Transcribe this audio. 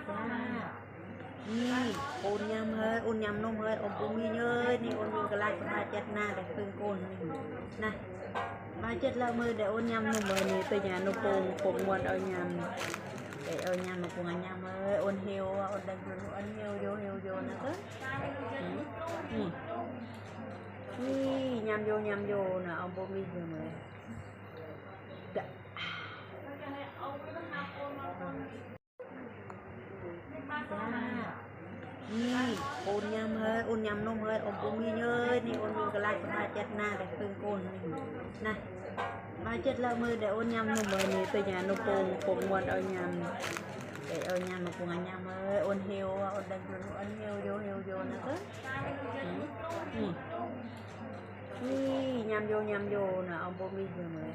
ນີ້ ໂອນຍຳເຮີຍ ໂອນຍຳນົມເຮີຍ ໂອນບໍ່ມີເຮີຍ. ນີ້ໂອນມີກະລາຍສະບາຍຈັດໜ້າແຕ່ເພິ່ງໂອນນີ້ນະ ສະບາຍຈັດລະເມີແດ່. ໂອນຍຳນົມເຮີຍນີ້ ເປັນຫຍັງນົມໂປ່ງ ໂປ່ງມ່ວນເອົາຍຳ ເອີ ເອົາຍຳ ໂອນຍຳເຮີຍ ໂອນຫິວ ໂອນດັງໂອນຫິວໂຍ ຫິວໂຍນະເອີ. ນີ້ ນີ້ ຍຳໂຍ ຍຳໂຍນະ ເອົາບໍ່ມີເຮີຍ. ນີ້ ໂອນຍຳເຮີຍ ໂອນຍຳນົມເຮີຍ ໂອນບໍ່ມີເຮີຍ. ນີ້ໂອນມີກະລາຍສະບາຍຈັດໜ້າແຕ່ເພິ່ງໂອນນີ້ນະ ສະບາຍຈັດລະເມີແດ່. ໂອນຍຳນົມເຮີຍນີ້ ເປັນຫຍັງນົມໂປ່ງ ໂປ່ງມ່ວນເອົາຍຳ ເອີ ເອົາຍຳ ໂອນຍຳເຮີຍ ໂອນຫິວ ໂອນດັງໂອນຫິວໂຍ ຫິວໂຍນະເອີ. ນີ້ ນີ້ ຍຳໂຍ ຍຳໂຍນະ ເອົາບໍ່ມີເຮີຍ.